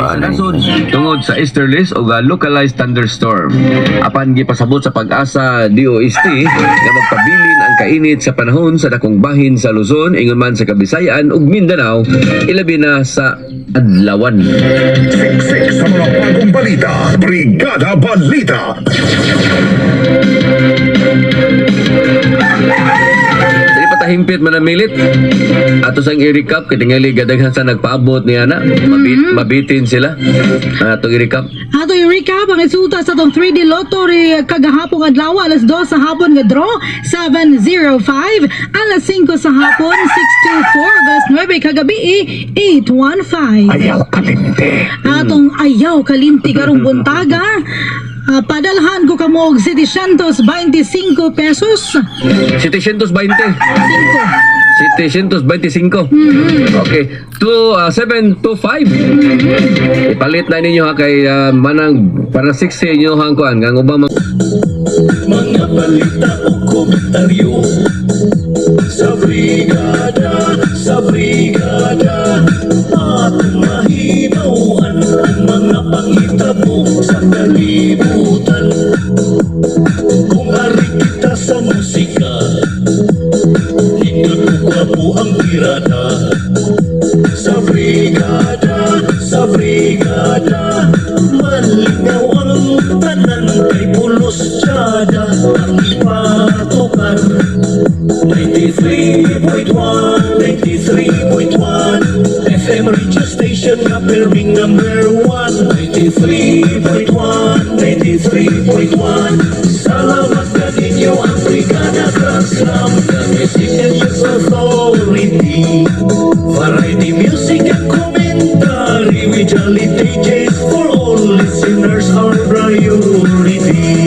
Sa nasod tungod sa easterlies o localized thunderstorm. Apan gipasabot sa Pag-asa DOST nga magpabilin ang kainit sa panahon sa dakong bahin sa Luzon, ingon man sa Kabisayan ug Mindanao, ilabi na sa adlawan. Siksik sa mga bagong balita. Brigada Balita. Dili pa tahimpit manamilit. Ato sang i-recap kay tingali gadaghan sa nagpaabot niya na. Mabitin sila. Ato i-recap. Ato i-recap ang resulta sa atong 3D Lottery kagahapon adlaw, alas 2 sa hapon nga draw 705, alas 5 sa hapon 624, alas 9 kagabi 815. Ayaw kalimte. Atong ayaw kalimti karong buntaga. Padalhan ko kamo og 725 pesos. 720. 5. 725. Okay. 2 725. Ipalit na ninyo ha kay manang para 60 inyo hang kuan kang ubang Mga balita o komentaryo sa brigada, sa brigada, atong mahibaw-an ang mga panghitabo sa kalibutan. Kung ari kita sa musika, nindot ug gwapo ang tirada. Sa brigada, sa brigada, malingaw ang tanan kay pulos tsada ang ipatukar. 93.1, 93.1 FM radio station nga perming number 1. 93.1, 93.1. Salamat kaninyo ang Brigada Grand Slam, the Music and News Authority. Variety music and commentary with jolly DJs for all listeners, our priority.